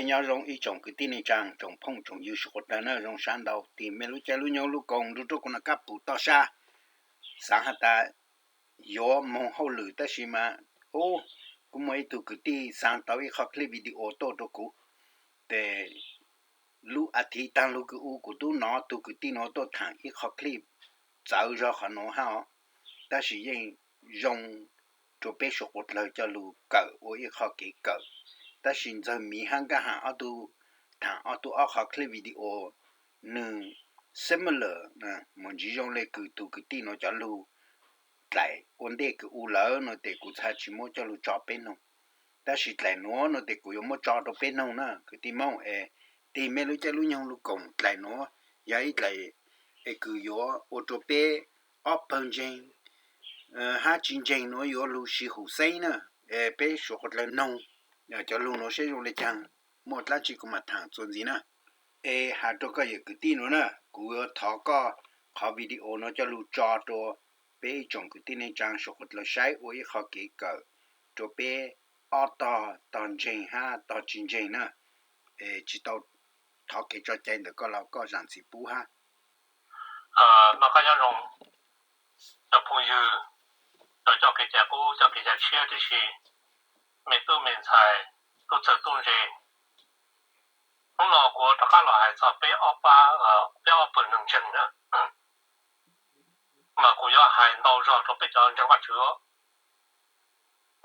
Nyob zoo ib tsoom kwv tij neej tsaa, tsoom phooj tsoom ywg suav quas dlawg na, zoo sab ntau. Tig mej lub caij lub nyoog lub koom nrug rua kuv noj kab pum toj sab. Xaav has tas yuav moog hauj lwm tab sis mas, ub, kuj muaj ib tug kwv tij xaav tau ib qho clip video tuaj rua kuv. Tes lub as thiv taag lug kws u kuv tub nov tug kwv tij nuav tuaj thaam ib qho clip txawv zog qhov nuav hab os. Tab sis yeej zoo rua peb suav quas dlawg coj lug kawm ua ib qho kev kawm. Tab sis ntxawg miv hab nkaj ham ob tug thaam ob tug ob qho clip video nwg similar, mus ntsiv zoo le kws tug kwv tij nuav cov lug dlaim ua ntej kws u lawm no tes kuv txhaj tsis muab coj lug tso peb noog. Tab sis dlaim nuav no tes kuv yuav muab tso rua peb noog na kwv tij Moob es. Tig mej lub caij lub nyoog lub koom, dlaim nuav yog ib dlaim es kws yuav ua rua peb ob pawg ntseeg hab tsis ntseeg nuav yuav lug sib hum xeeb na. Es peb suav quas dlawg noog cov lug nuav seb zoo le caag, muaj dlaab tsi kuv mam thaam txuas ntxiv na. Es has rua koj yawm kwv tij nuav na, kuv yuav thov koj qhov video nuav coj lug tso rua peb ib tsoom kwv tij neej tsaa suav quas dlawg saib ua ib qho kev kawm rua peb ob tog, tog ntseeg hab tog tsis ntseeg na. Es tsis tau thov kev tso cai ntawm koj los koj zam ntxim pub hab. Noj qab nyob zoo cov phooj ywg, cov coj kev cai qub coj kev cai tshiab tib si, me tub me ntxhais, tub txawg tub ntse. Hnub no kuv rov qab los hais txog peb ob pab, peb ob pawg neeg ntseeg na, mas kuv yuav hais ntau zog rau peb cov ntseeg Vajtswv.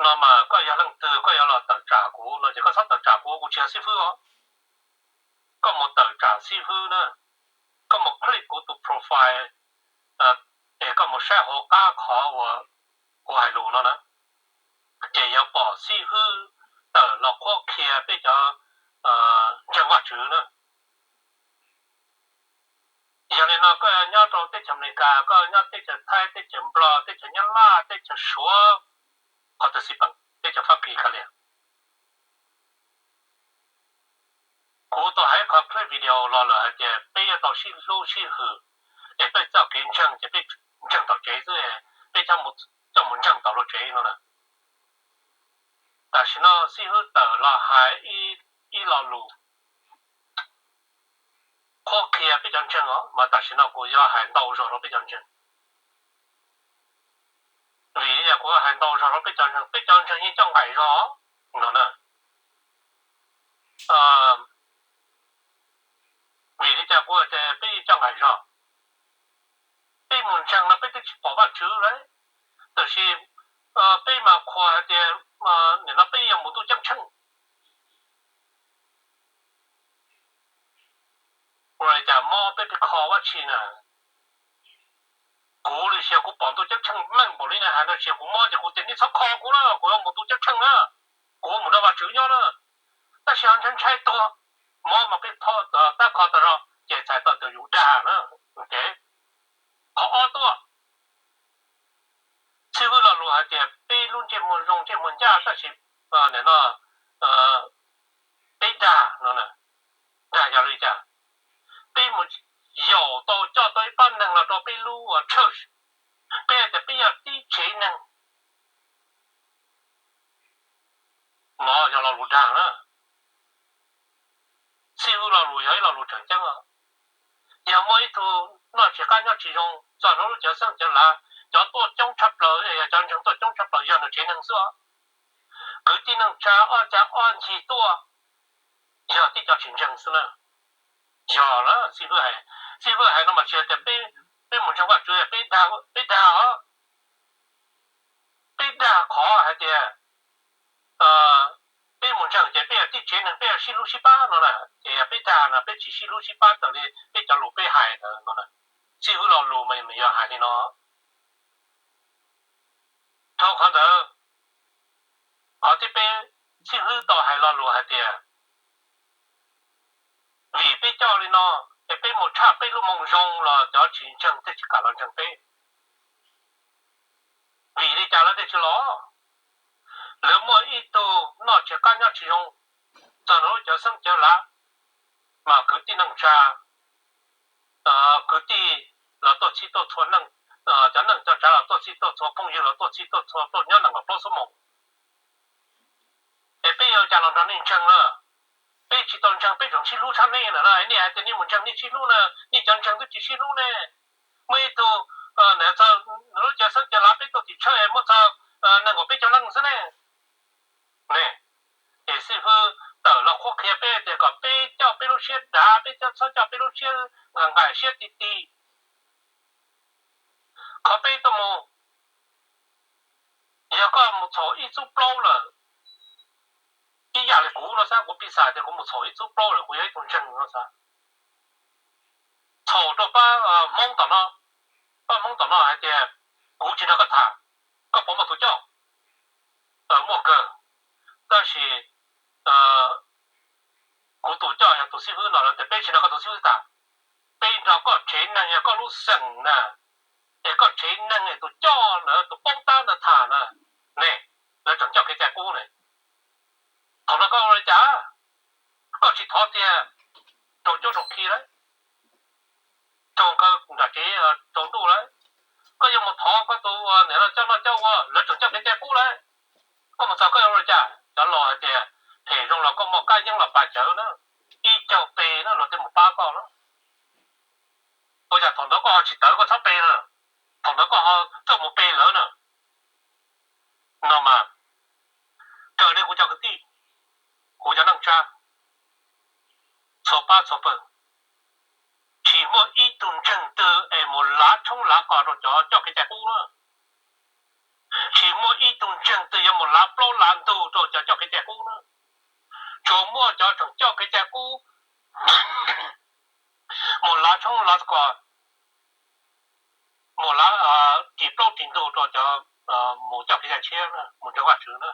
No mas koj yog leej twg koj yuav los tawm tsam kuv no ces koj txhob tawm tsam kuv, kuv tsis yog xib fwb os. Koj mus tawm tsam xib fwb na, koj mus click kuv tus profile, es koj mus saib hauv qab qhov uas kuv hais lus no na, ces yuav pom xib fwb tawm los qhuab qhia peb cov ntseeg Vajtswv na. Yog li no koj nyob rau teb chaws Amelikas, koj nyob teb chaws Thaib, teb chaws Nplog, teb chaws Nyab Laj, teb chaws Suav, qhov twg xij peem, teb chaws Fab Kis, Kav Liam, kuv tau hais qhov clip video los lawm hais tias peb yuav tau sib hlub sib hwm, es peb txoj kev ntseeg ces peb ntseeg tom tsev xwb, peb coj mus ntseeg tom luag tsev no na. Tam sim no xib hwb tawm los hais ib lo lus qhuab qhia peb cov ntseeg os, mas tam sim no kuv yuav hais ntau zog rau peb cov ntseeg. Vim li cas kuv hais ntau zog rau peb cov ntseeg? Peb cov ntseeg yeej coj nqaim zog no na. Vim li cas kuv hais tias peb yeej coj nqaim zog? Peb mus ntseeg no peb twb tsis pom Vajtswv lawm, tab sis peb mas qhuas hais tias nim no peb yuav mus ntuj ceeb tsheej. Ua li cas mob peb pib kho dab tsi na? Kuv li sis kuv pom ntuj ceeb tsheej meej npaum li nej hais no, sis kuv mob ces kuv tias nej txhob kho kuv na, kuv yuav mus ntuj ceeb tsheej na, kuv mus nrog Vajtswv nyob na. Tab sis ho ntshai ntshai tuag, mob mas peb tab kho tas zog ces txhais tau tias yus dag na. Qhov ob tuaj, xib hwb lo lus hais tias peb lub ntsej muag zoo ntsej muag ncaj tab sis no peb dag no, dag yog li cas? Peb mus yaum tau coj tau ib pab neeg los rau peb lub church, peb hais tias peb yog tib tsev neeg. No yog lo lus dag na. Xib hwb lo lus yog ib lo lus tseem ceeb. Yog muaj ib tug noj tsis qab nyob tsis zoo txog hnub lub cawv xeeb cawv lav, cov tuaj coob tshaj plaws, yog cov ntseeg tuaj coob tshaj plaws yog nws tsev neeg xwb. Kwv tij neej tsa ob cag ob ncig tuaj, yog tib cov tsis ntseeg xwb na. Yog lawm, xib hwb hais no mas tsis hais tias peb mus ntseeg Vajtswv peb dag os. Peb dag qhov hais tias peb mus ntseeg ces peb yog tib tsev neeg, peb yog sib hlub sib pab no na. Ces yog peb dag no peb tsis sib hlub sib pab raws li peb cov lus peb hais ntawd no na. Xib hwb lo lus mas nws yog hais li no. Dhau qhov ntawd, qhov thib peb, xib hwb tau hais lo lus hais tias vim peb coj li no es peb mus tshaj peb lub moo zoo los cov tsis ntseeg thiaj tsis kam los ntseeg peb. Vim li cas lawv thiaj tsis los? Lawv muaj ib tug noj tsis qab nyob tsis zoo txog lub cawv xeeb cawv lav, mas kwv tij neej tsa, kwv tij los tuaj txhij tuaj txhua, cov neej cov tsav los tuaj txhij tuaj txhua, phooj ywg los tuaj txhij tuaj txhua, tuaj nyob nees nkaum plaub xuab moos. Es peb yuav cas los nrog nej ntseeg na? peb tsis tau ntseeg peb tseem sib hlub tshaj nej na, nej hais tias nej mus ntseeg nej sib hlub na, nej cov ntseeg twb tsis sib hlub ne. Muaj ib tug, nws txog nws lub cav xeeb cav lav peb tuaj tim tshawj muaj txog nees nkaum peb caug leej xwb ne. Ne, ces xib fwb tawm los qhuab qhia peb tias kom peb coj peb lub siab dav, peb coj txhob coj peb lub siab nqaim siab ti ti. Qhov peb tuaj mus, yog koj mus txhaum ib txub plaub lawm, ib yam li kuv no xav, kuv piv xam tias kuv mus txhaum ib txub plaub lawm, kuv yog ib tug ntseeg no xav, txhaum rau pab Hmoob tom no, pab Hmoob tom no hais tias kuv tsis nrog koj tham, koj puas muaj tus coj? Muaj kawg, tab sis kuv tus coj yog tus xib fwb no lawm tias peb tsis nrog koj tus xib fwb tham, peb nrog koj tsev neeg yog koj lub xeem na, es koj tsev neeg tus coj ntawd tus paub tab ntawd tham na, ne, lawv tseem coj kev cai qub ne. Thaum no koj ua li cas? Koj tsis thov tiag, raug cuab raug khi lawm, raug nqaws nram tsev raug ntuj lawm, koj yuav mus thov koj tus niam no coj noj coj ua, lawv tseem coj kev cai qub lawm. Koj mus txog koj yuav ua li cas? Cov laus hais tias phem zoo los koj muaj kab yeeb los pas cawv na, ib caug pe na luag thiaj mus pab koj na. Ua cas thaum ntawd koj ho tsis tawv koj txhob pe na, thaum ntawd koj ho tuaj mus pe lawv na? No mas, raws li kuv cov kwv tij, kuv cov neej tsa, txhua pab txhua pawg, tsis muaj ib tug ntseeg twg es mus lav tshoob lav kos rau cov coj kev cai qub na. Tsis muaj ib tug ntseeg twg yuav mus lav plaub lav ntug rau cov coj kev cai qub na. Tsuas muaj cov tseem coj kev cai qub mus lav tshoob lav kos, mus lav ris plaub ris ntug rau cov mus coj kev cai tshiab, mus ntseeg Vajtswv na.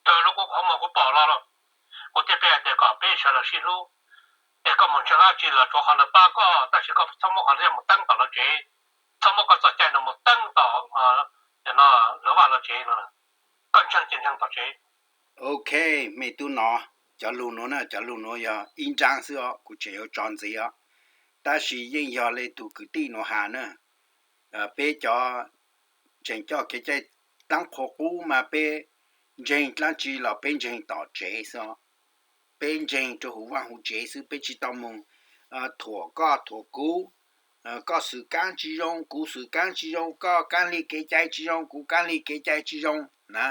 Raws li kuv qhov muag kuv pom los, kuv thiaj peb hais tias kom peb sawv daws sib hlub, es koj mus ntseeg dab tsi los tsuav qhov ntawd pab koj, tab sis koj txhob muab qhov ntawd mus teeb tom lawv tsev, txhob muab koj txoj cai no mus teeb tom no lawv vaj lawv tsev no. Koj ntseeg ces ntseeg tom tsev. Ok, me tub no, cov lus nuav na, cov lus nuav yog ib nraab xwb os, kuv tseem yuav tso ntxiv os. Tab sis yeej yog le tug kwv tij nuav has na, peb cov tseem coj kev cai dlaab qhua qub mas peb ntseeg dlaab tsi los peb ntseeg tom tsev xwb os. Peb ntseeg rua huv vaaj huv tsev xwb, peb tsis tau moog thuam koj thuam kuv, koj xwm kaab tsis zoo, kuv xwm kaab tsis zoo, koj kaab lig kev cai tsis zoo, kuv kaab lig kev cai tsis zoo na.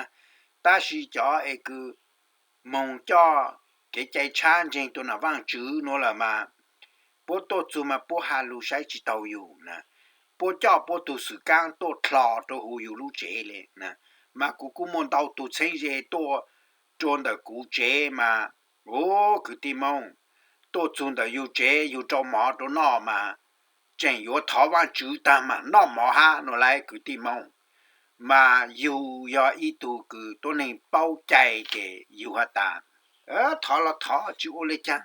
Tab sis cov es kws moog coj kev cai tshab ntseeg rua nam Vaajtswv nuav lawm mas, puab tuaj txug mas puab has lug saib tsis taug yug na. Puab coj puab tug xwm kaab tuaj dlho rua huv yug lub tsev le na. Mas kuv kuj muaj ntau tug txheeb ze tuaj rua ntawm kuv tsev mas, u, kwv tij Moob, tuaj txug ntawm yug tsev yug rau mov rua noj mas tseem yuav thov Vaajtswv taag mam noj mov hab no lauj kwv tij Moob. Mas yug yog ib tug kws tuab neeg paub cai ces yug has tas, thov los thov tsis ua le caag,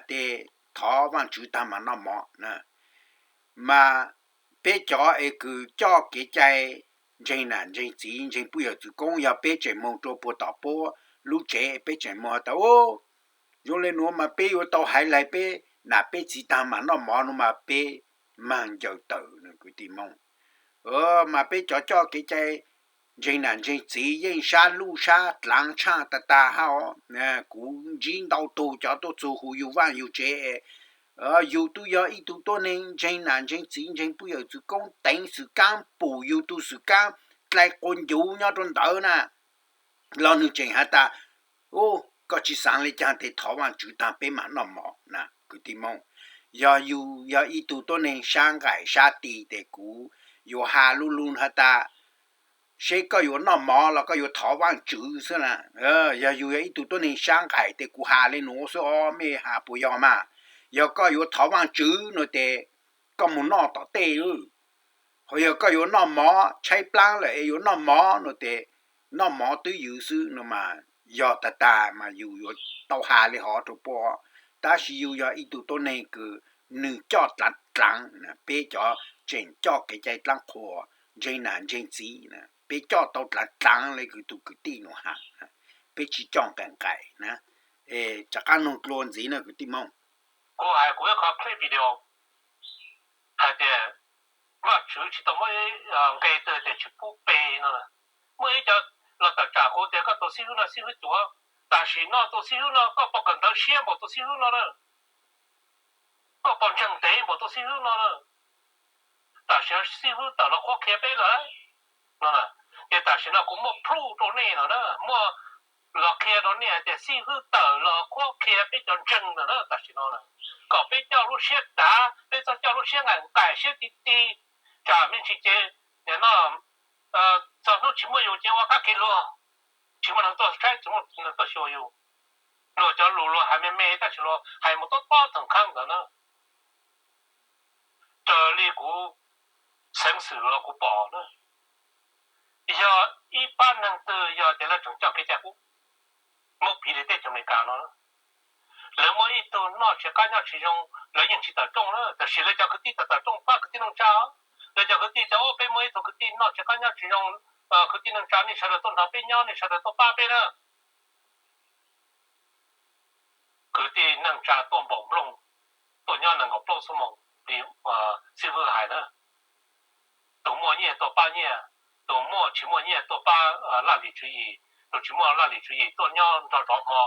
tes thov Vaajtswv taag mam noj mov na. Mas peb cov es kws coj kev cai ntseeg nam ntseeg txiv ntseeg puj yawm txwv koob, yog peb tseem moog rua puag tom puab lub tsev, peb tseem moog has tas, u, zoo le nuav mas peb yuav tau haiv laig peb nam peb txiv taag mam noj mov no mas peb maag ncaws tawm na kwv tij Moob. Mas peb cov coj kev cai ntseeg nam ntseeg txiv yeej sab luj sab dlaav tshaaj tag tag hab os. Kuv ntsib ntau tug cov tuaj txug huv yug vaaj yug tsev, yug tub yog ib tug tuab neeg ntseeg nam ntseeg txiv ntseeg puj yawm txwv koob, teev xwm kaab pum yug tug xwm kaab dlai quas ncuv nyob rua ntawd na, los nwg tseem has tas, u, koj tsis xaav le caag tes thov Vaajtswv taag peb mam noj mov na kwv tij Moob. Yog yug yog ib tug tuab neeg sab nqaim sab tis tes kuv yuav has lug lug has tas, seb koj yuav noj mov los koj yuav thov Vaajtswv xwb na. Yog yug yog ib tug tuab neeg sab nqaim tes kuv has le nuav xwb os, mej has puas yog mas? Yog koj yuav thov Vaajtswv no tes koj moog noj tom tej, ho yog koj yuav noj mov tshaib plaab lawm es yuav noj mov no tes noj mov twb ywv xwb no mas, yog tag tag mas yug yuav tau has le hov rua puab. Tab sis yug yog ib tug tuab neeg kws nwg coj dlaav dlaav, peb cov tseem coj kev cai dlaab qhua ntseeg nam ntseeg txiv, peb coj tau dlaav dlaav le kws tug kwv tij nuav has, peb tsis coj nqaim nqaim na. Rov qaab noog dlua ntxiv na kwv tij Moob. Kuv hais kuv ib qho clip video hais tias Vaajtswv tsis tau muab nqe twg tias tsis pub pe no. Muaj ib co los tawm tsam kuv tias koj tus xib hwb no xib hwb cuav, Tam sim no tus xib hwb no koj puas kawm ntawv siab npaum tus xib hwb no na? Koj puas ntseeg ntev npaum tus xib hwb no na? Tam sim no xib hwb tawm los qhuab qhia peb lawm no. Ces tam sim no kuv muaj proof rau nej no na, muaj los qhia rau nej hais tias xib hwb tawm los qhuab qhia peb cov ntseeg no na tam sim no, kom peb coj lub siab dav, peb txhob coj lub siab nqaim nqaim siab ti ti, tsam me ntsis ces nim no txog hnub tsis muaj yus ces ua qab kev luag, tsis muaj neeg tuaj saib, tsis muaj neeg tuaj xyuas yus. Luag cov lus luag hais me me tab sis luag hais mus tob tob theem qhab ntawd na. Raws li kuv xeev xwm los kuv pom na, yog ib pab neeg twg yog tias lawv tseem coj kev cai qub, muab piv li teb chaws Amelikas no, lawv muaj ib tug noj tsis qab nyob tsis zoo, lawv yeej tsis tawm rooj na, tab sis lawv cov kwv tij tawm tawm rooj pab kwv tij neej tsa. Lawv cov kwv tij tias, Au, peb muaj ib tug kwv tij noj tsis qab nyob tsis zoo, kwv tij neej tsa, nej sawv daws tuaj nrog peb nyob, nej sawv daws tuaj pab peb na. Kwv tij neej tsa tuaj npaum nplooj, tuaj nyob nees nkaum plaub xuab moos li xib hwb hais na. Tus muaj nyiaj tuaj pab nyiaj, tus muaj tsis muaj nyiaj tuaj pab laj lim tswv yim, tus tsis muaj laj lim tswv yim tuaj nyob nrog zov hmo.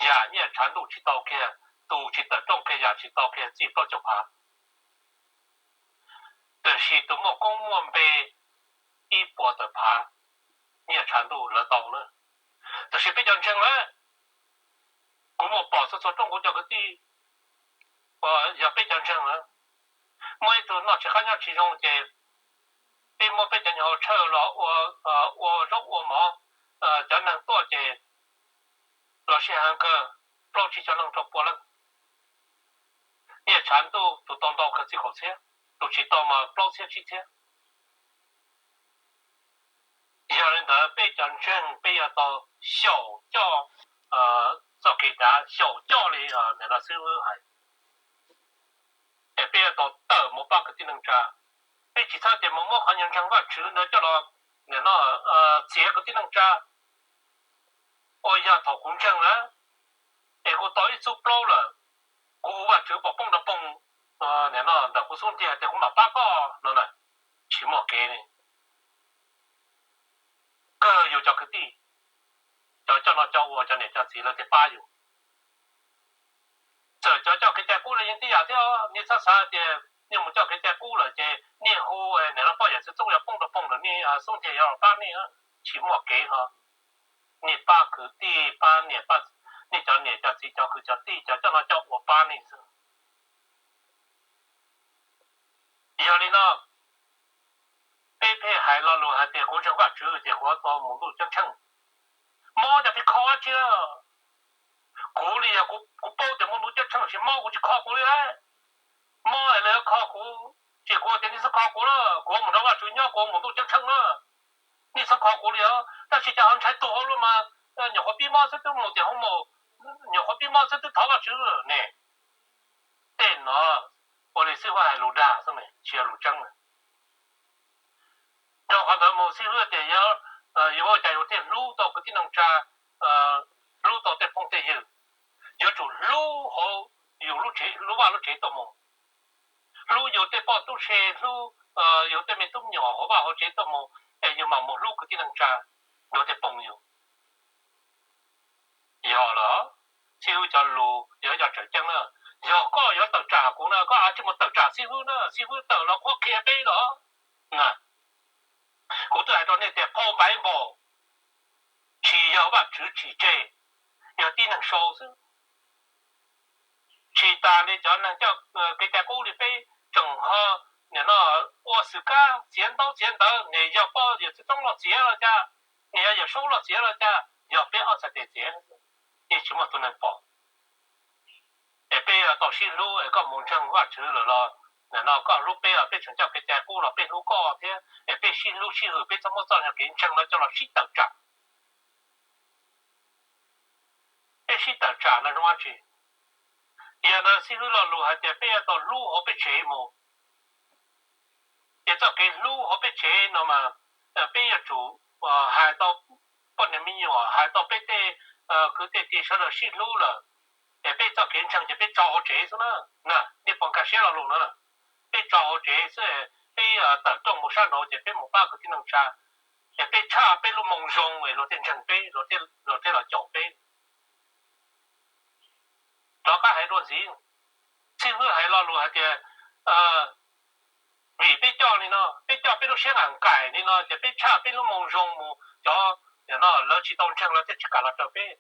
Yam nyiaj tshav ntuj tsis tau kiag, tus tsis tawm rooj kiag yam tsis tau kiag txij plaub caug phav. Tab sis tus muaj koob muaj npe ib puas tawm phav, nyiaj tshav ntuj lawv tau na. Tab sis peb cov ntseeg na, kuv mus pom txhua txhua rooj kuv cov kwv tij, yog peb cov ntseeg na, muaj ib tug noj tsis qab nyob tsis zoo ces peb muab peb cov nyuag hauv tshawj los ua zaub ua mov, cov neeg tuaj ces los sij heev kawg, plaub tsib caug leej rau pua leej. Nyiaj tshav ntuj tus tau ntau kawg txij kaum txhiab, tus tsis tau mas plaub txhiab tsib txhiab. Yog li ntawd peb cov ntseeg peb yuav tau xyaum coj txoj kev dav, xyaum coj li nim no xib hwb hais, es peb yuav tau tawm mus pab kwv tij neej tsa. Peb tsis txhob tias mus muab qhov nyuag ntseeg Vajtswv ntawd coj los nim no txiav kwv tij neej tsa. Ua yog thaum kuv ntseeg na, es kuv tau ib txub plaub lawm, kuv hu Vajtswv pom poob nrog poog nim no ntawm kuv xub ntiag tias kuv mam pab koj no na, tsis muaj kev li. Kawg yus cov kwv tij, cov coj noj coj ua, cov niam cov txiv lawv thiaj pab yus. Txawm cov coj kev cai qub los yeej tib yam thiab, nej txhob xav tias nej mus coj kev cai qub lawm ces nej hu nim no poj yawm txwv txoob yuav poob rau poog lawm nej xub ntiag yuav los pab nej, tsis muaj kev ho. Nej pab kwv tij, pab niam, nej cov niam cov txiv, cov kwv cov tij, cov coj noj coj ua pab nej xwb. Yog li no, peb pheej hais lo lus hais tias kuv ntseeg Vajtswv ces kuv tau mus ntuj ceeb tsheej. Mob cov pheej kho dab tsi? Kuv li yog kuv paub tias mus ntuj ceeb tsheej sis mob kuv tsis kho kuv li. Mob es lawv kho kuv, ces kuv tias nej txhob kho kuv na, kuv mus nrog Vajtswv nyob, kuv mus ntuj ceeb tsheej na. Nej txhob kho kuv li os. Tab sis cas ho ntshai tuag hauv luaj mas, nyuam qhuav pib mob xwb twb mus tias hoob maum, nyuam qhuav pib mob xwb twb thov Vajtswv ne. Tej no ua li xib hwb hais lus dag xwb, tsis yog lus tseeb. Rau qhov ntawd mus xib hwb tias yog, yuav ua cas yus thiaj hlub tau kwv tij neej tsa, hlub tau tej phooj tej ywg. Yuav tsum hlub hauv yus lub tsev, lub vaj lub tsev tuaj mus, hlub yus tej poj tub se, hlub yus tej me tub me nyuam hauv vaj hauv tsev tuaj mus, es yus mam mus hlub kwv tij neej tsa, yus tej phooj ywg. Yog lawm, xib hwb cov lus yog yog tseem ceeb na. Yog koj yuav tawm tsam kuv na, koj a tsis mus tawm tsam xib hwb na, xib hwb tawm los qhuab qhia peb los na. Kuv twb hais rau nej tias phauj Npaiv Npaum tsis yog Vajtswv tsim tseg, yog tib neeg sau xwb. Tsis tas li cov neeg coj kev cai qub li peb tseem ho nim no ua xwm kab txiav ntaub txiav ntawv, nws yog poj yawm txiv txoob los txiav los cas, nws yog yawm saub los txiav los cas, yog peb ob txhais tes txiav, yeej tsis muaj tus neeg pom. Es peb yuav tau sib hlub, es koj mus ntseeg Vajtswv lawm los nim no koj hlub peb, peb tseem coj kev cai qub los peb hlub koj thiab, es peb sib hlub sib hwm, peb txhob muab txoj kev ntseeg no coj los sib tawm tsam. Peb sib tawm tsam no zoo dab tsi? Yog no xib hwb lo lus hais tias peb yuav tau hlub hauv peb tsev mus. Ces txoj kev hlub hauv peb tsev no mas peb yuav tsum hais tau poj niam me nyuam, hais tau peb tej kwv tej tij sawv daws sib hlub lawm, es peb txoj kev ntseeg ces peb tso hauv tsev xwb na. Nej puas nkag siab lo lus na? Peb tso hauv tsev xwb, peb tawm rooj mus sab nraud ces peb mus pab kwv tij neej tsa. es peb tshaj peb lub moo zoo es luag thiaj ntseeg peb, luag thiaj los caum peb. Rov qab hais dua ntxiv, xib hwb hais lo lus hais tias vim peb coj li no, peb coj peb lub siab nqaim li no ces peb tshaj peb lub moo zoo mus, cov no lawv tsis tau ntseeg lawv thiaj tsis kam los raws peb.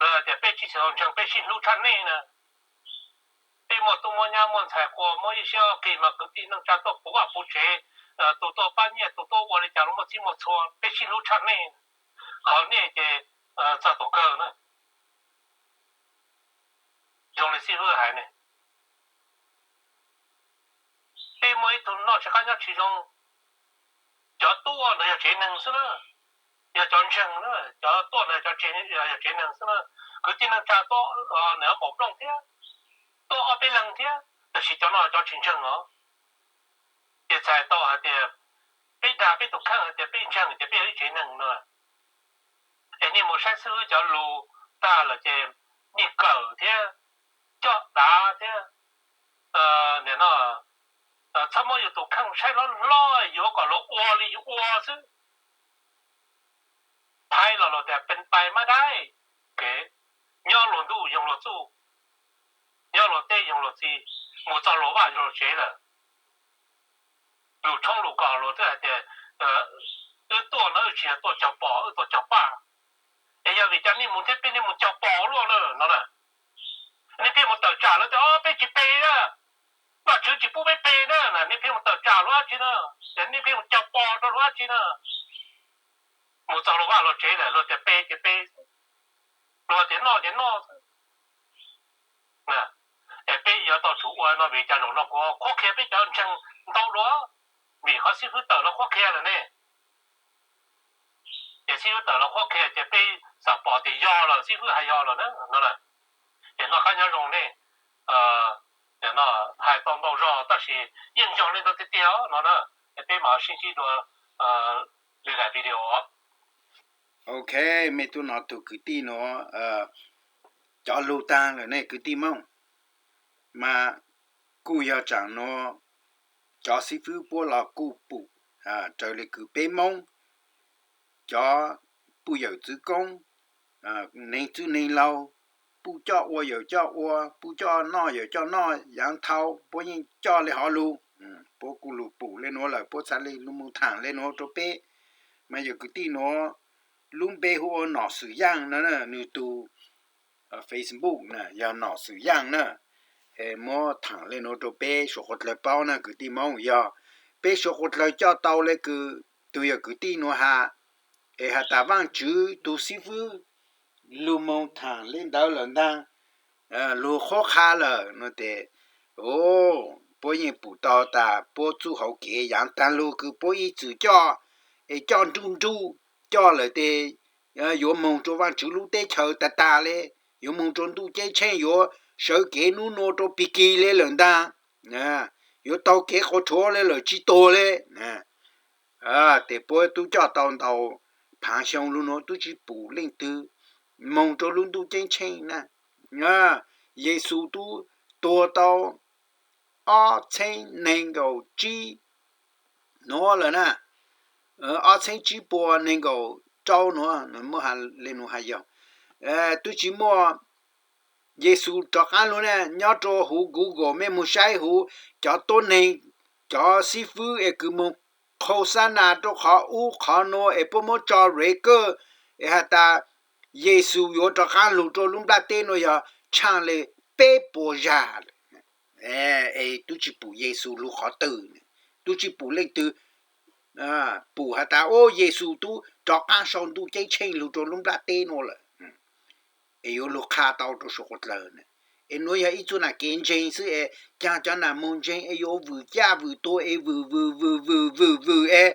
Lawv tias peb tsis tau ntseeg, peb sib hlub tshaj nej na. Peb muaj tub muaj nyab muaj ntxhais quas muaj ib siab ua ke mas kwv tij neej tsa tuaj puv vaj puv tsev, tus tuaj pab nyiaj tus tuaj ua li cas los muaj txhij muaj txhua, peb sib hlub tshaj nej. Qhov nej ces txog tus kawg na. Zoo li xib hwb hais ne, peb muaj ib tug noj tsis qab nyob tsis zoo, cov tuaj ntawd yog tsev neeg xwb na, yog cov ntseeg na, cov tuaj ntawd yog tsev neeg xwb na. Kwv tij neej tsa tuaj nws npaum nplooj thiab, tuaj ob peb leeg thiab, tab sis cov no cov tsis ntseeg os. Ces txhais tau hais tias peb dag peb tus kheej hais tias peb ntseeg ces peb yog ib tsev neeg no. Es nej mus saib xib hwb cov lus tag lawm ces nej kawm thiab coj dav thiab, nim no txhob muab yus tus kheej saib hlob hlob yuav kom luag ua li yus ua xwb. Thaib los luag tias pes pais mab daib, nyob luag ntuj yoog luag txuj, nyob luag teb yoog luag txiv, mus txog luag vaj luag tsev lawm. Lus tshoob lus kos luag twb hais tias wb tuaj no wb tsis yog tuaj cog pom, wb tuaj cog paj. Es yog vim cas nej mus thiab peb nej mus cog pom luaj na no na? Nej pheej mus tawm tsam lawv tias peb tsis pe na, Vajtswv tsis pub peb pe na, nej pheej mus tawm tsam luag dab tsi na? Es nej pheej mus cog pom rau luag dab tsi na? Mus txog luag vaj luag tsev lawm luag tias pe ces pe, luag tias noj ces noj xwb. Es peb yuav tau tsum ua no vim cas zaum no kuv qhuab qhia peb cov ntseeg ntau dua, vim qhov xib fwb tawm los qhuab qhia lawm ne. Ces xib fwb tawm los qhuab qhia ces peb xav pom tias yog lawm, xib fwb hais yog lawm na no. Ces noj qab nyob zoo nej, hais tau ntau zog tab sis yeej yog li ntawd tiag tiag no na. Es peb mam sib ntsib dua lwm daim video. Ok, mej tub no tus kwv tij nuav cov lug taag lawm ne kwv tij Moob, mas kuj yog tsaam nuav cov xib fwb puab los kuj pum raws le kws peb Moob cov puj yawm txwv koob, neeg txwj neeg laug, puj coj ua yawm coj ua, puj coj noj yawm coj noj yaav thau puab yeej coj le hov lug. Puab kuj lug pum le nuav lawm puab txhad le lug moog thaam le nuav rua peb. Mas yawm kwv tij nuav lub npe hu ua Nom Xwm Yaaj no, nwg tug Facebook na yog Nom Xwm Yaaj na. Muab thaam le nuav rua peb suav quas dlawg paub na kwv tij Moob, yog peb suav quas dlawg coj tau le kws tug yawm kwv tij nuav has, es has tas Vaajtswv tug xib fwb lug moog thaam le ntawd lawm ntaag, lug qhuab qha lawm no tes, puab yeej pum tau tas puab txuj hauv kev yaav taag lug kws puab ib txwm coj, es coj nruj nruj, coj lawm tes yuav moog rua Vaajtswv lub teb chaws tag tag le, yuav moog rua ntuj ceeb tsheej, yuav sawv kev nub nua rua pig kig le lawm ntaag, yuav taug kev quas rhuav le lawm tsi tuag le. Tes puab tub coj tau ntau phaav xyoo lug nuav tub tsi pum leej twg moog rua lub ntuj ceeb tsheej na. Yes Xus tub tuag tau ob txheeb neeg nkaum tsib nuav lawm na, ob txheeb tsib puas neeg nkaum rau nuav, muab le nuav has yog tub tsi muaj. Yes Xus rov qaab lug na, nyob rua huv Google mej moog saib huv cov tuab neeg, cov xib fwb es kws moog qhau xab nas rua qhov ub qhov nuav es puab muab tso record es has tas Yes Xus yuav rov qaab lug rua lub nplaj teb nuav yog tshaaj le peb puas zag lawm. Es tub tsi pum Yes Xus lug qhov twg, tub tsi pum leej twg pum has tas Yes Xus tub rov qaab sau ntuj ceeb tsheej lug rua lub nplaj teb nuav lawm, es yuav lug qha tau rua suav quas dlawg na. Es nuav yog ib txuj nam kev ntseeg xwb es caag cov nam moog ntseeg es yuav vwm caj vwm tuag es vwm vwm vwm vwm vwm vwm es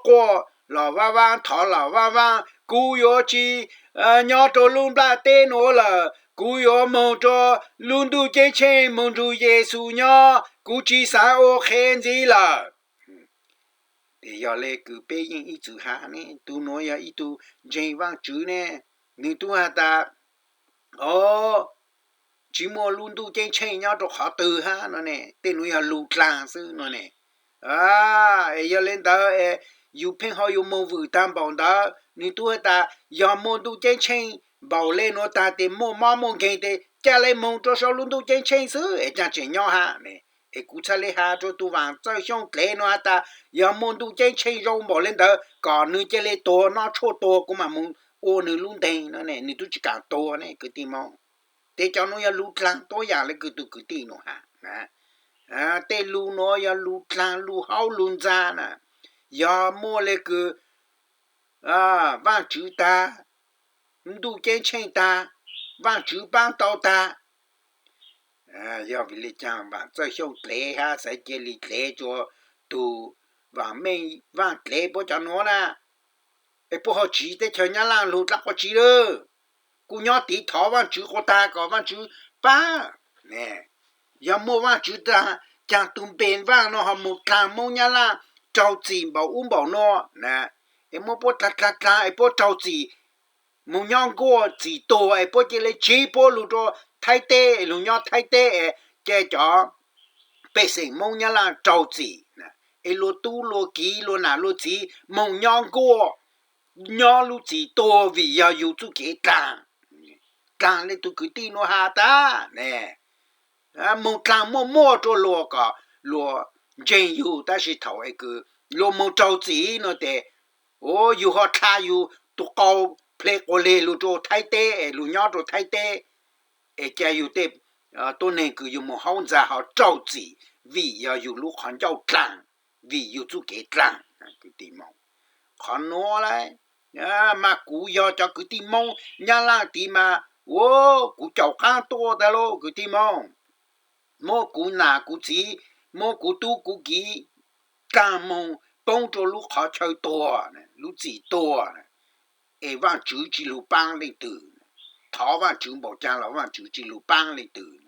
quaj los vaaj vaaj thov los vaaj vaaj, kuv yuav tsi nyob rua lub nplaj teb nuav lawm, kuv yuav moog rua lub ntuj ceeb tsheej moog nrug Yes Xus nyob, kuv tsi xaav ua qhev ntxiv lawm. Tes yog le kws peb yeej ib txwm has ne, tug nuav yog ib tug ntseeg Vaajtswv ne, nwg tub has tas tsi muaj lub ntuj ceeb tsheej nyob rua qhov twg hab no ne, tej nuav yog lug dlaag xwb no ne. Es yog le ntawd es yus pheej ho yuav moog vwm taag npaum ntawd. Nwg tub has tas yog muaj ntuj ceeb tsheej npaum le nuav taag tes muaj mob muaj nkeeg tes ca le moog rua sau lub ntuj ceeb tsheej xwb es caag tseem nyob hab ne. Es kuv txhaj le has rua tug Vaam Txawj Xyooj dlev nuav has tas yog muaj ntuj ceeb tsheej zoo npaum le ntawd kom nwg ca le tuag, noj tshuaj tuag kuv mam moog ua nwg lub nteeg no ne. Nwg tub tsi kaam tuag ne kwv tij Moob. Tes cov nuav yog lug dlaag tuab yaam le kws tug kwv tij nuav has. Tej lug nuav yog lug dlaag lug haub lug ntxag na. Yog muaj le kws Vaajtswv taag, ntuj ceeb tsheej taag, Vaajtswv paab tau taag, yog vim le caag Vaam Txawj Xyooj dlev hab Xaiv Cia Lis dlev rua tug Vaam Meej Vaaj dlev puab cov nuav na? Es puab ho tsiv teb chaws Nyab Laaj lug dlaab quaj tsi lawm? Kuj nyob tiv thov Vaajtswv quas taag kom Vaajtswv paab. Yog muaj Vaajtswv taag, caag tug npe Vaaj nuav ho moog dlaag Moob Nyab Laaj raug txim npaum ub npaum nuav na? Es muab puab dlaag dlaag dlaag es puab raug txim, moog nyob nkuaj txim tuag es puab ca le tsiv puab lug rua Thaib teb, lug nyob Thaib teb es ca cov pej xeem Moob Nyab Laaj raug txim, es luag tub luag kiv luag nam luag txiv moog nyob nkuaj, nyob lub txim tuag vim yog yug txuj kev dlaag. Dlaag le tug kwv tij nuav has tas ne, moog dlaag muaj muaj rua luag kom luag ntseeg yug, tab sis thaum es kws luag moog raug txim nuav tes, yug ho dlha yug tug qau ple quas leg lug rua Thaib teb es lug nyob rua Thaib teb, es ca yug tej tuab neeg kws yug moog haub ntxag ho raug txim vim yog yug lub qhov ncauj dlaag, vim yug txuj kev dlaag. Kwv tij Moob, qhov nuav lawm, mas kuv yog cov kwv tij Moob Nyab Laaj tiv mas, ua, kuv caum qaab tuaj tag lauj kwv tij Moob. Muab kuv nam kuv txiv, muab kuv tub kuv kiv dlaag moog poob rua lub qhov chaw tuag, lub txim tuag, es Vaajtswv tsi lug paab leej twg. Thov Vaajtswv npaum caag los Vaajtswv tsi lug paab leej twg.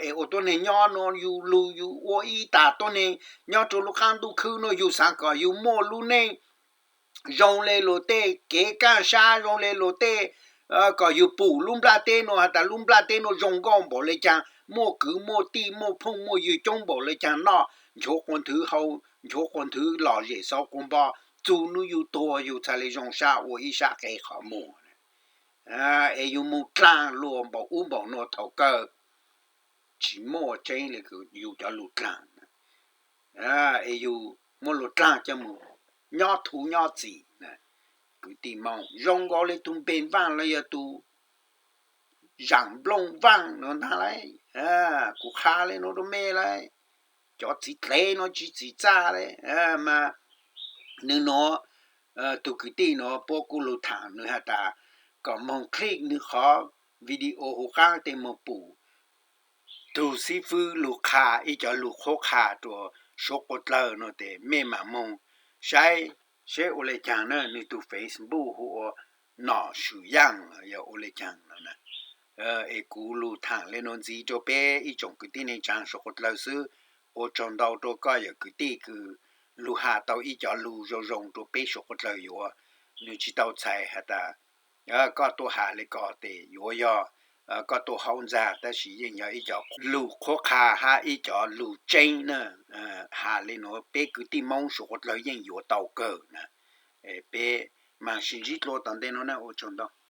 Es ua tuab neeg nyob nuav yug lug yug ua ib tas tuab neeg nyob rua lub qaab ntuj khwb nuav, yug xaav kom yug muaj lub neej zoo le luag tej kev kaaj sab, zoo le luag tej, kom yug pum lub nplaj teb nuav has tas lub nplaj teb nuav zoo nkauj npaum le caag, muaj kwv muaj tij muaj phooj muaj ywg coob npaum le caag, noj nchuav quas nthwv hau nchuav quas nthwv, lom zem xauv quas npo, txug nub yug tuag yug txhaj le zoo sab ua ib sab qe qhov muag. Es yug moog dlaag luag npaum ub npaum nuav thaum kawg, tsi muaj tseeb le yug cov lug dlaag. Es yug muab luag dlaag coj moog nyob thuv nyob txim. Kwv tij Moob, zoo nkaus le tug npe Vaaj los yog tug Zaam Nplooj Vaaj nuav ntaag lauj. Kuv qha le nuav rua mej lauj, cov txiv dlev nuav tsi txim txaj le mas. Nwg nuav, tug kwv tij nuav puab kuj lug thaam nwg has tas kom moog click nwg qhov video huv qaab tes moog pum tug xib fwb lug qha ib cov lug qhuab qha rua Suav quas dlawg nuav tes mej mam moog saib seb ua le caag na. Nwg tug Facebook hu ua Nom Swm Yaaj los yog ua le caag no na. Es kuv lug thaam le nuav ntxiv rua peb ib tsoom kwv tij neej tsaa Suav quas dlawg xwb. Ua tsaug ntau rua koj yawm kwv tij kws lug has tau ib cov lug zoo zoo rua peb Suav quas dlawg yuav. Nwg tsi tau txhais has tas koj tuaj has le ko tes yuav yog koj tuaj haub ntxag, tab sis yeej yog ib cov lug qhuab qha hab ib cov lug tseeb na. Has le nuav peb kwv tij Moob Suav quas dlawg yeej yuav tau kawg na. Peb maam sib ntsib dlua tom ntej nuav na, ua tsaug ntau.